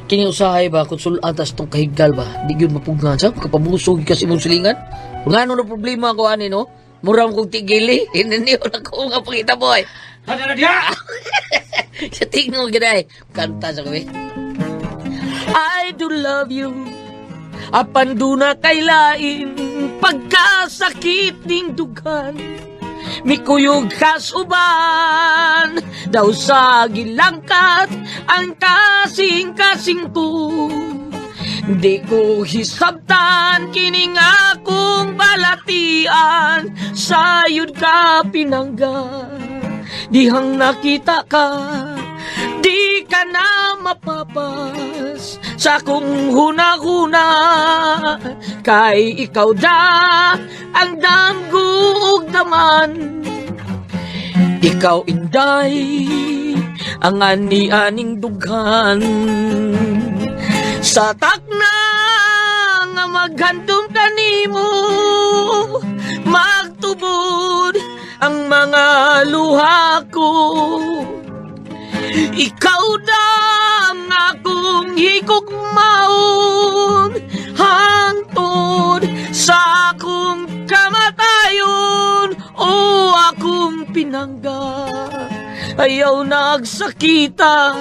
Kini usahay ba kung sulat tas tong kahigdal ba di gyud mapugnan sa kapabusog kasi imong silingan. Ngano na problema ko ani no? Mura mo kong tigili. Hininiyo na ko nga pakita boy. Hada na diha! Sa tingog gid kanta sa kami. I do love you. Apan duna kay lain pagkasakit ning dughan. Mikuyog kas uban daw sa gilangkat ang kasing-kasing ko. Di ko hisabtan kining akong balatian sayod ka pinangga. Dihang nakita ka, di ka na mapapas sa akong huna-huna. Kay ikaw da ang damgo ug daman. Ikaw inday ang ani-aning dughan. Sa takna nga maghandom kanimo, magtubod ang mga luha ko. Ikaw na ang akong higugmaon hangtod sa akong kamatayon o akong pinangga. Ayaw nagsakita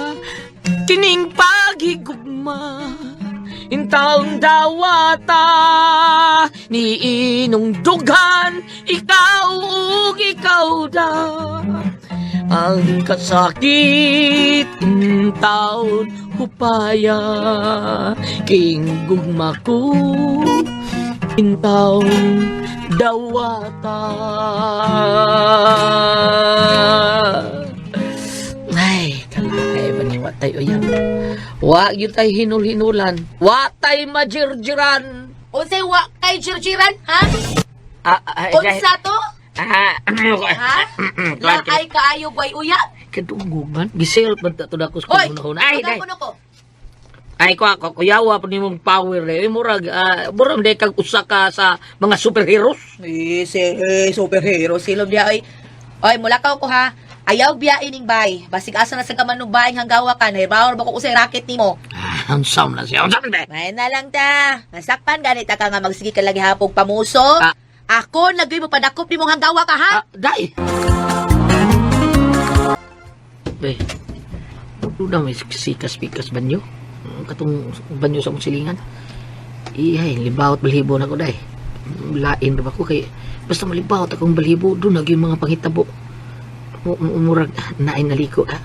kining paghigugma. Intaong dawata ni inong dughan, ikaw ug ikaw da ang kasakit taon hupaya king gugma ko intaon dawata. Ay, kalakay ba ni watay uyab? Wa gyud tay hinul-hinulan. Wa tay majirjiran. Unsay wa kay jirjiran, ha? Ah, ah, Unsa to? Ah, Ha? Laay kaayo way uyab. Kadungog man. Gisel man ta to dako sa Hoy! kunahuna. Ay, day. Kuno ko. Ay, ko ako, kuyawa pa nimong power eh. Murag, murag day kag usa ka sa mga superheroes. Eh, si eh, superhero silom niya ay. Oy, mulakaw ko ha. Ayaw biyain ning bay. Basig asa na sa kamanong bay hanggawa ka nahibawor ba ko usay racket nimo. Ah, ang sound na siya. Ang sound ba? May na lang ta. Nasakpan ganit ka nga magsige ka lagi hapog pamuso. Ah. Ako nagyoy mopadakop nimong hanggawa ka ha. Ah, day. Be, doon na may sikas-pikas banyo. Katong banyo sa mong silingan. Ihay, libawot balhibo na ko, day. Lain ra ba ko kay basta malibawot akong balhibo doon na gyud mga panghitabo. Murag naay naliko ha.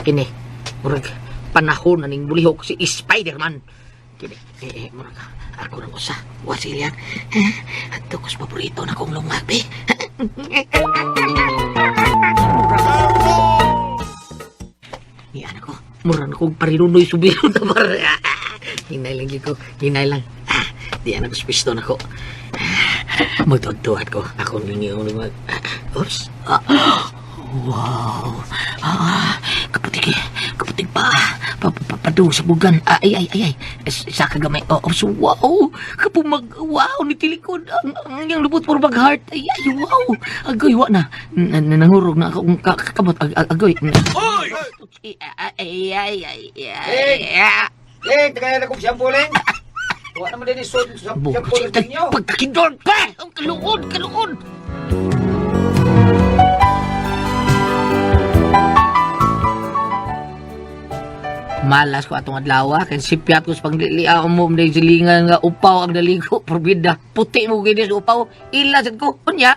Kini, murag panahon na ning bulihok si Spider-Man. Kini, murag ako nang usa. Wa silyan. Adto ko sa paborito na kong lungag, be. Ni anak ko, mura na kong parinunoy subiro na par. Hinay lang yun ko, hinay lang. Ah, di anak ko spisto na ko. Magtuwag-tuwad ko. Ako ninyo mag... Oops. Ah, wow. Ah, kaputik eh. Kaputik pa. Papadung sa bugan. Ah, ay, ay, ay, ay. Isa ka gamay. Oh, oh, so, wow. Kapumag, wow, ni tilikod. Ang iyang lubot puro mag heart. Ay, ay, wow. Agoy, wa na. Nangurog na ako. Kamot, agoy. Hoy! Ay, ay, ay, ay, ay, ay. Ling, tagay na kong shampoo, Ling. Wa naman din isod sa shampoo ninyo. Pagkakidor pa! Ang kaluod, kaluod! Malas ko atong adlaw kay sipyat ko sa panglilia mo mday silingan nga upaw ang daligo probida puti mo gini sa upaw ila sad ko unya.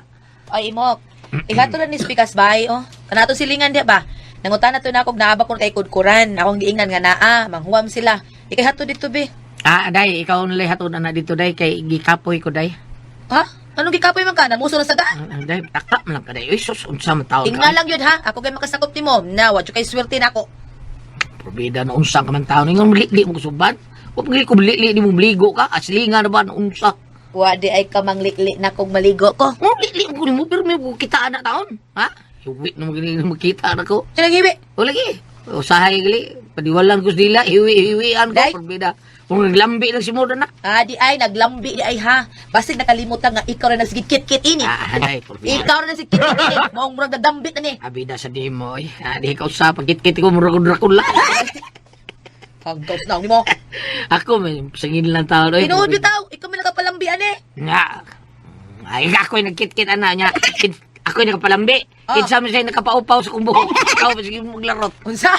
Oy, imok. Ihato na ni Spikas bay, oh. Kanato silingan diya ba? Nangutan na to na akong naaba kung kay kudkuran. Akong giingnan nga naa, manghuam sila. Ikay hato dito be. Ah, day, ikaw nalay hatod na dito day kay gikapoy ko day. Ha? Anong gikapoy man ka? Namuso na sa ka? Ah, day, taka man lang ka day. Uy, sus, unsa man taon Tingnan ka. lang yun ha. Ako kay makasakop nimo. Na, wa jud kay swerte nako. Probida na unsa ka man taon ingon li mo kusuban. Wa pagli ko li di mo bligo ka aslinga na ba na unsa. Wa di ay ka manglikli na kog maligo ko. Oh, li mo nimo pero may kita na taon. Ha? Hiwi na mo gini mo kita na ko. Sino hiwi? O lagi. Usahay gali. Padiwalan ko sila, hiwi-hiwian ko Day. probida. Kung naglambi lang si Moda na. Ah, di ay naglambi di ay ha. Basig nakalimutan nga ikaw ra nagsige kit-kit ini. Ah, day, porbida. Ikaw ra nagsige kit-kit ini. Maong murag nagdambit na ni. Abida sa dimo, oy. Ah, di ikaw sa pagkit-kit ko murag-rakon lang. Hanggaw na nimo. Ako may sangin lang tao oy. Tinuod bitaw, ikaw may nakapalambian eh. Nga. Ay, ako'y nagkit-kit ana niya. Ako'y nakapalambi. Ah. Kinsa man sa'yo nakapaupaw sa kong buhok. Ikaw, sige maglarot. Unsa?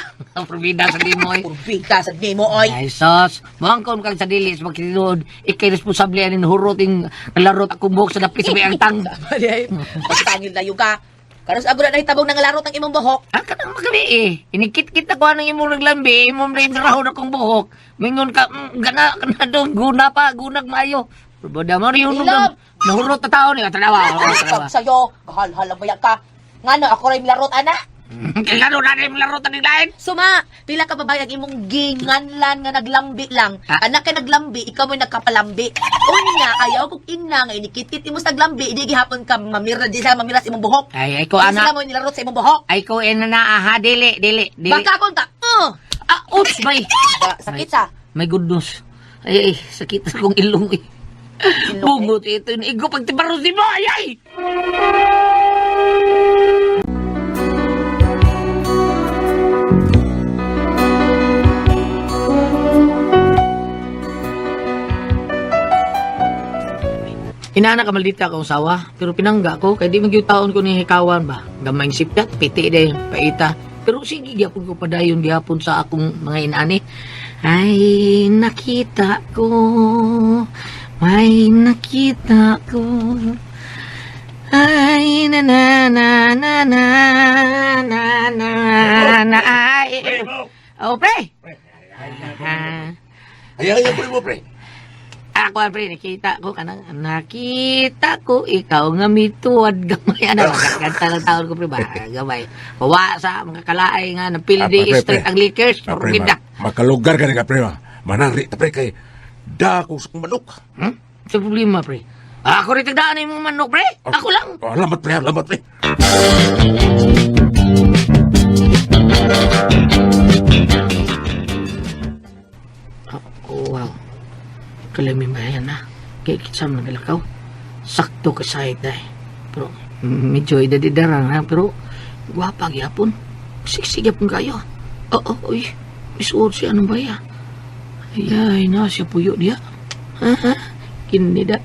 Porbida sa dimo, oy. Porbida sa nimo oy. Ay, sos. Muangkon kang sa dili sa magkitinuod. Ikay responsable anin hurot ing larot akong buhok sa dapit sa may angtang. Tama di ay. Pagtangil layo ka. Karos agura na hitabong nang larot ang imong buhok. Ah, kanang magabi eh. Inikit-kit ako anong imong naglambi, imong rin rahon akong buhok. Mingon ka, gana, kana dong, guna pa, gunag maayo. Boda mo rin Ilab! nahurot na tao niya. Tanawa, oo, tanawa. Pag sa'yo, kahal-hal ang baya ka. Ngano, ako rin larot, ana. Kaya gano'n na rin larot na nilain. Suma, pila ka babae ang imong ginganlan nga naglambi lang. Ah. Anak kay naglambi, ikaw mo'y nagkapalambi. Unya, ayaw kong ingna nga inikit-kit imo sa naglambi, hindi gihapon ka mamira di sa mamira sa imong buhok. Ay, ay ko, Di sila ana. mo nilarot sa imong buhok. Ay ko, ina na, aha, dili, dili, dili. Baka akong ta, Ah, oops, may. Sakit sa. My goodness. Ay, ay, sakit sa kong ilong eh. Ilong, eh. Bungot ito, igo pagtibaros ni mo, ay, ay! Inana ka maldita akong sawa, pero pinangga ko, kay di magyud taon ko ni hikawan ba. Gamay sipyat, piti day, paita. Pero sige, gyapon ko padayon gyapon sa akong mga inani. Ay, nakita ko, may nakita ko. Ay, na na na na na na na na ay. Oh, pre! Ah. Ay, ay, pre mo, pre. Ako, pre, nakita ko kanang nakita ko ikaw nga mituwad gamay ano kanta ng taon ko pre ba gamay wa sa mga kalaay nga napildi Ah, pre, street pre. ang liquors Ah, pre, puro makalugar ka na ka, pre, ma. Manari, ta, pre, kay dako sa kong manok. Sa problema pre, ako rin tagdaan yung manok pre, ako lang. Oh, lamat, pre, lamat, pre. Oh, wow, kalami ba na kay kitsam na galakaw sakto ka side dai pero medyo idadidarang ha pero gwapa gyapon, sexy gyapon kayo. Oo, uy, misuot siya anong baya. Ay, ay na siya puyo diya. Ha ha, kinida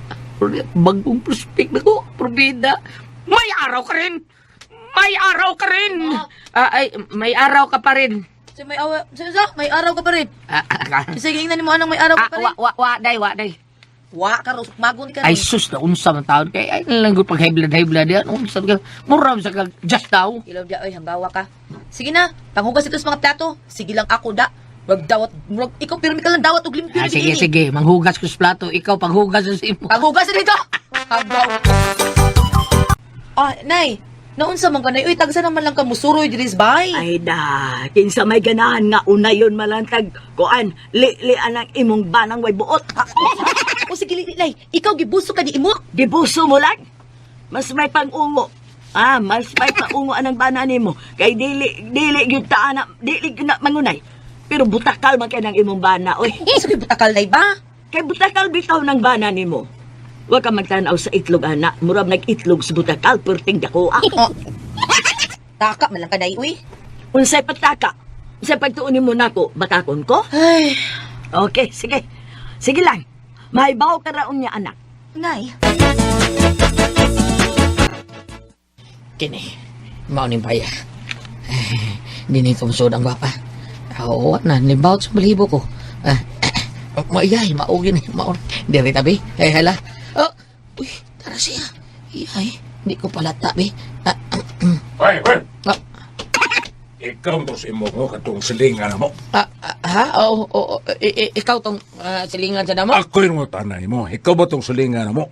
bagong prospect na ko probida. May araw ka rin, may araw ka rin. Ah, ay, may araw ka pa rin. So, may awa, so, so, may araw ka pa rin. Ah, ah, ah, Sige, ingnan mo anong may araw ah, ka pa rin. wa wa wa day wa day. Wa ka ro, magon ka Ay ron. sus na unsa man taon kay ay lang gud pag high blood, high blood yan unsa ka mura man sa kag just now. Ilaw diya, oy, hanggawa ka. Sige na, panghugas ito sa mga plato. Sige lang ako da. Murag dawat, murag, ikaw pirmi ka lang dawat og limpyo. Ah, na sige diini. sige, manghugas ko sa plato, ikaw panghugas sa imo. Panghugas na dito! Hanggaw. Ah, Nay, naunsa man ka, Nay? Uy, tagsa naman lang ka musuroy diri sa bahay. Ay da, kinsa may ganahan nga unayon malantag kuan, li-li anang imong banang way buot. O sige, li, Nay, ikaw gibuso ka di imo. Gibuso mo lang. Mas may pangungo. Ah, mas may pangungo anang bana nimo kay dili dili gyud ta ana, dili gyud na mangunay. Pero butakal man kay nang imong bana, oy. Sige, butakal, Nay, ba? Kay butakal bitaw ng bana nimo. Wa ka magtan-aw sa itlog ana, murag nag-itlog sa butakal perting dako ah. Oh. Taka man lang ka, Nay, uy. Unsay pataka? Unsay pagtuon nimo nako, batakon ko? Ay, Okay, sige. Sige lang. Mahibaw ka raon niya, anak. Nay. Kini mao ni baya. Dini ko musod ang gwapa. Oo, na nibawt sa balibo ko. Ah, maiyay, mao gini, mao. Diri tabi. Ay hala. Oh, uy, tara siya. Iyay, hindi ko pala tabi. Ah, Oy, oy. ah, Ikaw to si mo ko katong silingan mo. ah, ah, ha? Oo, oo, ikaw tong silingan sa damo? Ako yung tanay mo. Ikaw ba tong silingan mo?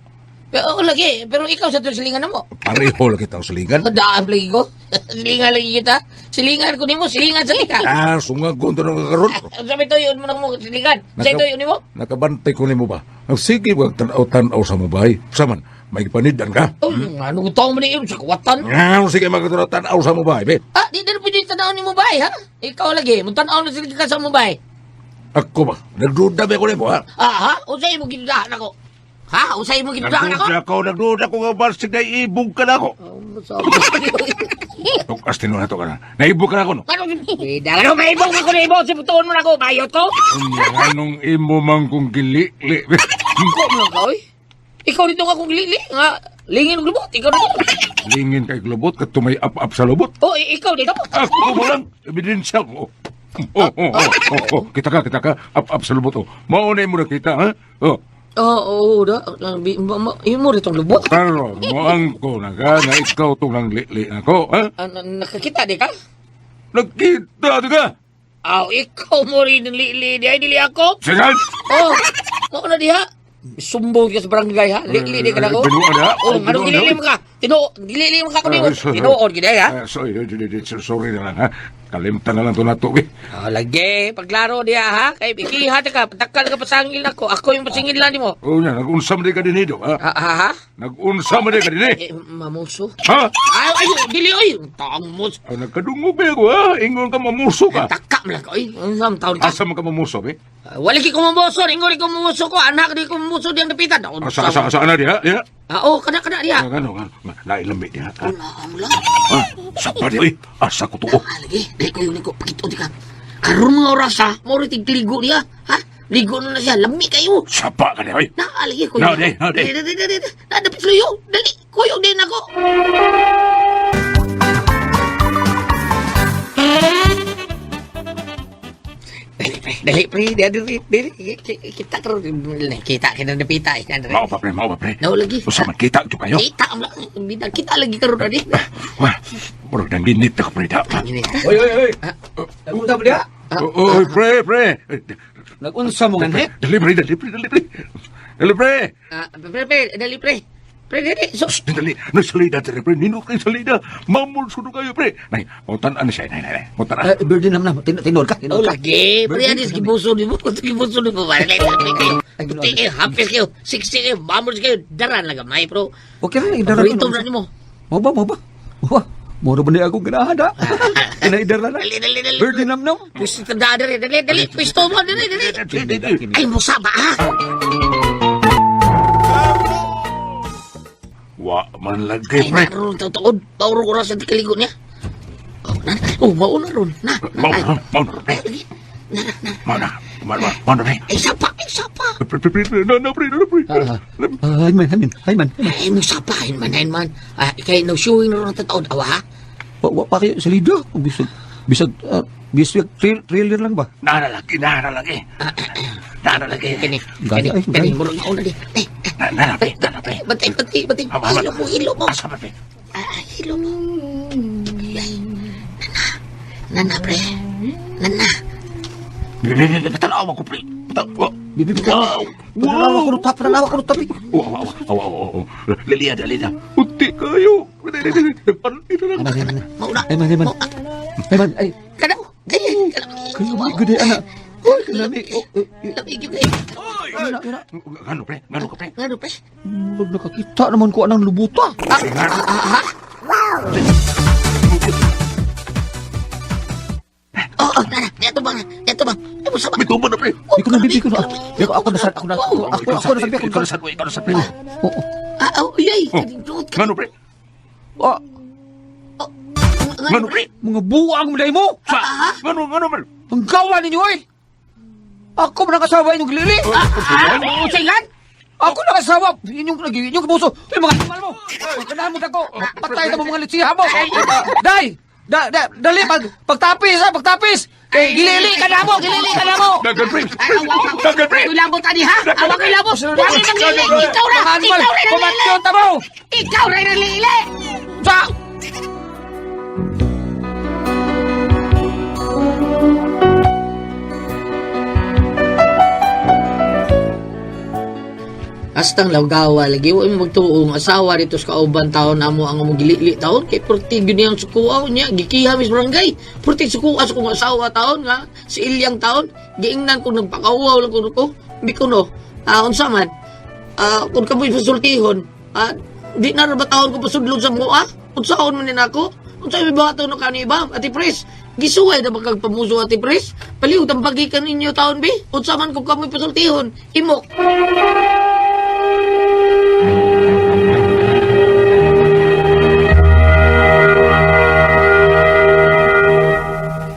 Oo, lagi. Pero ikaw sa itong silingan na mo. Pareho lagi tong silingan. Daan lagi ko. Silingan lagi kita. Silingan ko nimo, silingan sa tika. Ah, sungag ko ito ng kakaroon. Sabi to yun mo na mo silingan. Sa ito yun mo. Nakabantay ko nimo ba? Ang sige, wag tanaw-tanaw sa mobay. Saman, may panidan ka. Oh, ano ko mo ni sa kawatan. Nga, sige, magtanaw-tanaw sa mobay, be. Ah, di na pwede tanaw ni mo bay, ha? Ikaw lagi, mo tanaw na sila ka sa mo bay. Ako ba? Nagduda ba ko nimo ha? Ah, ha? Unsay mo gidudahan ako? Ha? Unsay mo gidudahan ako? Nagduda ko nga barsig na ibog ka na ako. Tukas tinuod na to ka na. Naibog ka na ako no. Ano? Bida, ano maibog ako na ibog? Siputuon mo na ako, bayot ko? Anong imo man kong gilili. Ikaw mo lang ka, oy. Ikaw dito nga kong lili, nga lingin og lubot. Ikaw dito. Lingin kay globot kat tumay up-up sa lubot. Oh, ikaw dito. Ako mo lang, ebidensya ko. Oh. Kita ka, up-up sa lubot. Oh. Maunay mo na kita, ha? Oh. Oo, oh, da. Imo rin lubot. Karon, moang ko na ka na ikaw itong nang lili ako, ha? Ah, nakakita di ka? Nagkita di ka! Aw, ikaw mo rin ang lili di ay dili ako. Sigal! Oh, mao na diha. Sumbong ka sa barangay ha. Lili di ka na ko. Tinuod ha? Oh, anong gilili mo ka? Tinuod, gilili mo ka ko nimo. Tinuod gid ha. Sorry, sorry na lang, ha? Kalimtan na lang ito na to, eh. Oh, lagi, paglaro diha ha. Kay ikiha ta ka, patakal ka pasangil nako. Ako yung pasingil lang nimo. Oh, nya, nag-unsa man di ka din ha? Ha ha ha? Nag-unsa man di ka din Eh, mamuso. Ha? Ay, ay, dili oy. Taong mus. Ay, nagkadungog ba ako, ha? Ingon ka mamuso ka. Taka man lang ka oy. Ang taon ka. Asa man ka mamuso, eh? Wala ki kumumoso, ingon ko kumumoso ko, anak di kumumoso diyang dapitan. Asa, asa, asa, ana diha, diha? Ah, oh, kana kana diha. Ano, ano, nailamig diha. Ha? Wala, wala. Ah, sapa di, oy. Asa ko to, oh. Ah, lagi, dali ko yun ko, pakito di ka. Karon mga oras ha, mo rin ligo niya, ha? Ligo na na siya, lami kayo. Sapa ka di, oy. Na, lagi ko. Na, di, na, di. Dali, dali, dali, dali. Na, dapit luyo. Dali, kuyog din ako. Dali, pre, dali, pre, dali, dali, dali. Kita karon, kita, kita napita. eh, Andre. Mao pa, pre, mao pa, pre. Nao lagi. Usa man kita, jud kayo. Kita, ang bida, kita lagi karon adi. Wah, murag nang ginit ako, pre, da. Ini. Oy, oy, oy. Nagunsa mo diha? Oh, oy, pre, pre. Nagunsa mo nganhi? Dali, pre, dali, pre, dali, pre. Dali, pre. Ah, pre, pre, dali, pre. Pre, dali. So, Shh, dali. Nasalida, dali, pre. Nino kay salida. Mamul sudo kayo, pre. Nay, mau tan-an siya, nay, nay, nay. Mau tan-an. Eh, Birdie nam nam, tinod ka, Oh, tinod ka. lagi. Pre, anis gibuso ni mo. Kung gibuso ni mo, wala na kayo. Puti kayo, happy kayo, 60 kayo, bamors kayo, daran lang gamay, bro. Okay ra, idara Paborito na nimo. Mo ba, mo ba? Mo ba? Mo ra ba ni ako ganahan ha? Kinaidara na. Dali, dali, dali. Birdie nam nam. Pwisto tanda, dali, dali, dali. Pwisto mo, dali, dali. Ay, musa ba, ha? Wa man lagi, Ay, pre. naroon, taon, pauro oras ang tikaligo niya. Oh, na, oh, mauna ron. Na, na, Mau ay. na, mau na, pre. Ay, lagi. Na, na, na. Mau na, mau na, mau na, pre. Ay, sapa, ay, sapa. Pre, pre, pre, pre. Na, na, pre, na, na, pre. Ay man, ay man, ay man. Ay, musapa, ay man, ay man. Ah, kay no-showing na ron ang tataon, awa, ha? Wa wa pa kayo salida. Bisag bisag ah, bisag trailer lang ba? Na, na lagi, na, na lagi. Na, na lagi. Kani, Gaya, kani, ay, kani, gaya. murag mauna di. Eh, Na, na, na, pre, na, na, pre. Batay, batay, batay. Ama, ama. Hilo mo, hilo mo. Asa ba, pre? Ah, hilo mo. Ay, nana. Nana, pre. Nana. Tanawa ko, pre. Tanawa. Bibi Wow! Panalawa ko tap, panalawa ko tap. Wow, wow, wow, wow, wow. Lilia, lilia. Unti kayo. Ay man, Mauna. ay man, ay man. Ay man, ay. Kana. Ay, kana. Kayo mo gud ana. Oy, kanami. Oh, eh, eh, Lamig yun, eh. yun na, yun na. Ngano, pre? Ngano ka, pre? Ngano, pre? Murag nakakita naman ko anang lubuta. Ah, ah, ha? Oh, oh, nana. Neto bang, neto bang. Ay, mo sama. May tubo na, pre. Di ko na bibi ko na. Ako ako na ako na ako ako ako na sabi ako. Ikaw na sad, ikaw na sad, pre. Oo. Ah, oh, yay. Oh. Ngano, pre? Ah, Ngano, pre? mga buang mo mo. Sa? Ngano, ngano, pre? Ang gawa ninyo eh. Ako man ang asawa inyong gilili. Ah, usingan? Ako nang asawa inyong inyong kabuso. Ay, mga animal mo. Pagkanahan mo ako. Patay na mo mga litsiha mo. Day! Da, da, dali pag pagtapis ha, pagtapis. Kay gilili ka na mo, gilili ka na mo. Dagan, pre. Ay, awa, awa. Dagan, pre. Ako'y labot, ani, ha? Awa ko'y labot. Wala nang lili. Ikaw ra. Mga animal, Ikaw ra nang lili. pumatyon ta mo. Ikaw ra nang lili. Sa Hastang lawgawa lagi wa mo magtuong asawa dito sa kauban taon namo ang among gilili taon kay purti gyud niyang sukuaw niya gikiha mis barangay purti sukuha sa kong asawa taon nga si Ilyang taon giingnan kung nagpakauwaw lang kuno ko bikuno ah unsa man ah kung kamoy pasultihon ah di na ra ba taon ko pasudlon sa mua unsaon man ni nako unsa may buhaton no kani iba ati pres Gisuway na ba kag pamuso, Ate Pres? Paliw, tambagi ka ninyo taon, be. Unsa man kung kamoy pasultihon. Imok.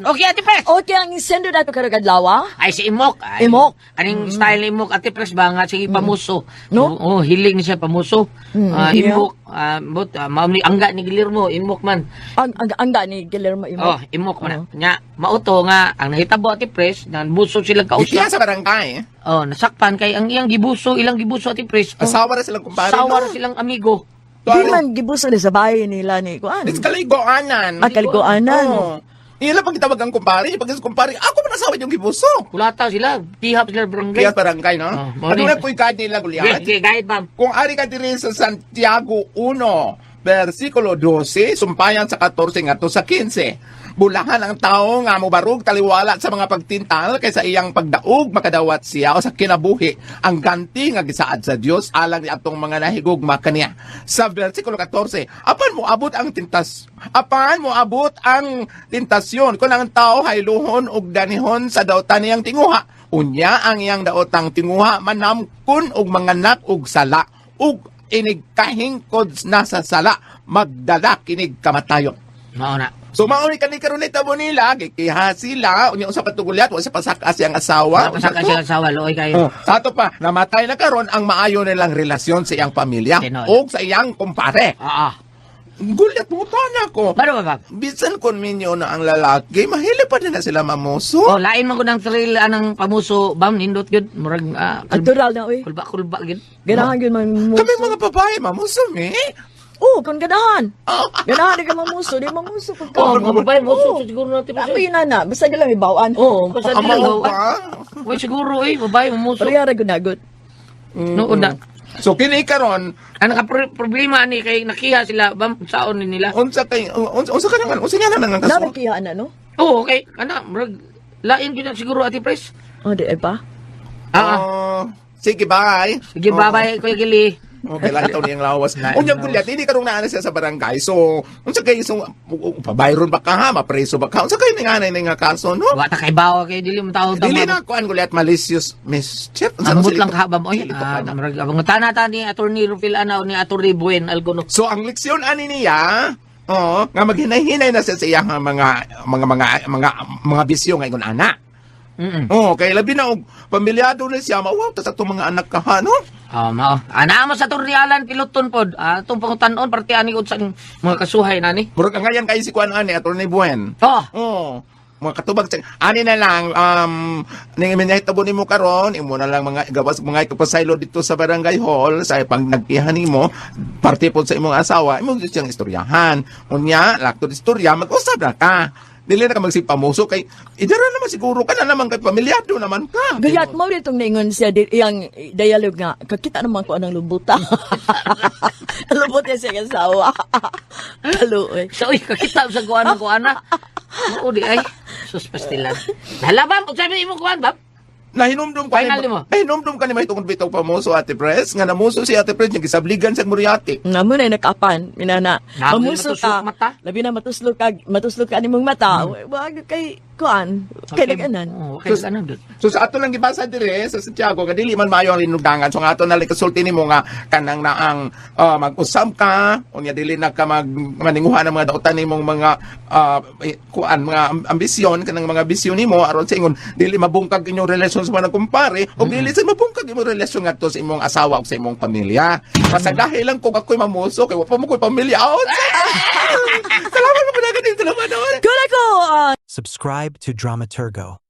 Okay, Ate Pres. Okay, ang sender nato karong adlaw. Ay, si Imok. Ay, Imok. Aning style ni Imok, Ate Pres, ba nga, sige, pamuso. No? Oo, hiling ni siya, pamuso. Ah, yeah. Imok. Ah, but, mao ni angga ni Guillermo, Imok man. Ang gani Guillermo Imok. Oh, Imok man. Nya, mauto nga, ang nahitabo, Ate Pres, nanbuso silang Ikiya kausap. sa barangay. Oh, nasakpan kay ang iyang gibuso, ilang gibuso, Ate Pres. Oh, Asawa ra silang kumpare. Sawa ra no? silang amigo. Di man gibuso ni sa bahay nila ni kuan. It's kaliguanan. Ah, kaliguanan. Oo. Ila pag gitawag ang kumpare, pag kumpare, ako man asawa yung gibuso. Kulata sila, tihap sila barangay. Kaya barangay, no? Oh, mo Ano ni. na ko'y kahit nila, Gulyat? Okay, guide, ma'am. Kung ari ka diri sa Santiago 1, versikulo 12, sumpayan sa 14 ngadto sa 15. Bulahan ang tao nga mobarug taliwala sa mga pagtintal kaysa iyang pagdaog makadawat siya o sa kinabuhi ang ganti nga gisaad sa Dios alang ni atong mga nahigugma kaniya. Sa versikulo 14, apan moabot ang tentasyon kung ang tao hayluhon og danihon sa dautan niyang tinguha. Unya ang iyang daotang tinguha manamkon og manganak og sala ug inig kahingkod na sa sala magdala kinig kamatayon. Mao na. So mauni kani karon ni tabo nila gikiha sila unya usa patugulyat wa sa pasakas siyang asawa. Wala pa sa kasi asawa, luoy kayo. Oh, sa ato pa namatay na karon ang maayo nilang relasyon sa iyang pamilya Tinuod. ug sa iyang kumpare. Ah, ah. Gulyat mo na ko. Bano ba, ma'am? Bisan kon minyo na ang lalaki, mahili pa din na sila mamuso. Oh, lain man ko ng thrill anang pamuso, bam, nindot yun. Murag, Natural na oy. kulba kulba gyud. Ganahan gyud man muso. Kami mga babae, mamuso mi. Oh, kung ganahan. Oh. Ganahan di ka mamuso, di mamuso kung ka. Oh, mga babae muso Oo. siguro natin. Ako yun na, basta gyud lang ibawaan. Oh, basta Ang di lang mao gawa. ba? Uy, siguro eh, babae mamuso. Pareha ra gunagot. Noon na. So kini karon Ang naka problema ani kay nakiha sila, bam, saon ni nila. unsa kay unsa ka naman unsa nga naman ang kaso? Naman kiya na no? Oh, okay. Ana, murag lain gyud na siguro, Ate Pres. Oh, di ay pa. Ah, ah. Oh, sige, bye. Sige, bye-bye, Kuya Gili. Okay, lang ito niyang lawas. Lain Unya lawas. gulyat, hindi karong naana siya sa barangay. So, unsa kay so pabayron ba ka ha, mapreso ba ka? Unsa kay ning anay ning nga kaso no? Wa ta kay bawa kay dili mo tao Dili na kuan gulyat malicious mischief. Unsa Ambot nang lang kahabam oy. silito ka Ah, na. murag abang tana ta ni Attorney Rufil ana o ni Attorney Buen Algono. So ang leksyon ani niya, oh, nga maghinay-hinay na siya sa iyang mga mga mga mga mga bisyo nga ingon ana. Oh, kay labi na og pamilyado na siya, mauwaw ta sa atong mga anak ka ha, no? Oh, mao. Ana mo sa Attorney Alan Piloton pod. Ah, atong pangutan-on parte ani ud sa mga kasuhay nani. Murag ang ngayan kay si kuan ani Attorney Buen. Oh, Oo. Mga katubag sa ani na lang ning minahitabo nimo karon imo na lang mga gawas mga ikapasaylo dito sa barangay hall sa pag nagkihan nimo parte pod sa imong asawa imong gyud siyang istoryahan unya lakto istorya mag-usab na ka dili na ka magsipamuso kay idara naman siguro ka na naman kay pamilyado naman ka. Gayat mo ditong naingon siya di, iyang dialogue nga kakita naman ko anang lubuta. Lubot niya siya asawa. Kaluoy. So, uy, kakita sa kuan ko ana. Mao di ay. Sus pastilan. Hala bam, unsa may imong kuan bam? Nahinumdum ka Final ni nimo. Nahinumdum ka ni mahitungod bitaw pamuso Ate Pres nga namuso si Ate Pres nga gisabligan sa Muriati. Namo na nakapan, minana. Namo na Mamuso matuslok ka. mata. Labi na matuslok ka, matuslok ka nimong mata. Wag kay kuan, kay naganan. Oh, okay nag-anan gyud. So sa ato lang gibasa dire sa Santiago nga dili man maayo ang linugdangan. So nga ato na lang kasulti nimo nga kanang naang mag-usab ka unya dili na ka mag maninguha ng mga dautan nimong mga kuan mga ambisyon kanang mga bisyon nimo aron sa ingon dili mabungkag inyong relasyon sa mga kumpare o dili sa mabungkag imong relasyon ngadto sa imong asawa o sa imong pamilya. Pasagahi lang kung ako'y mamuso kay wa pa mo ko'y pamilya. Oh, salamat mo padagan din salamat. Good ako. Subscribe to Dramaturgo.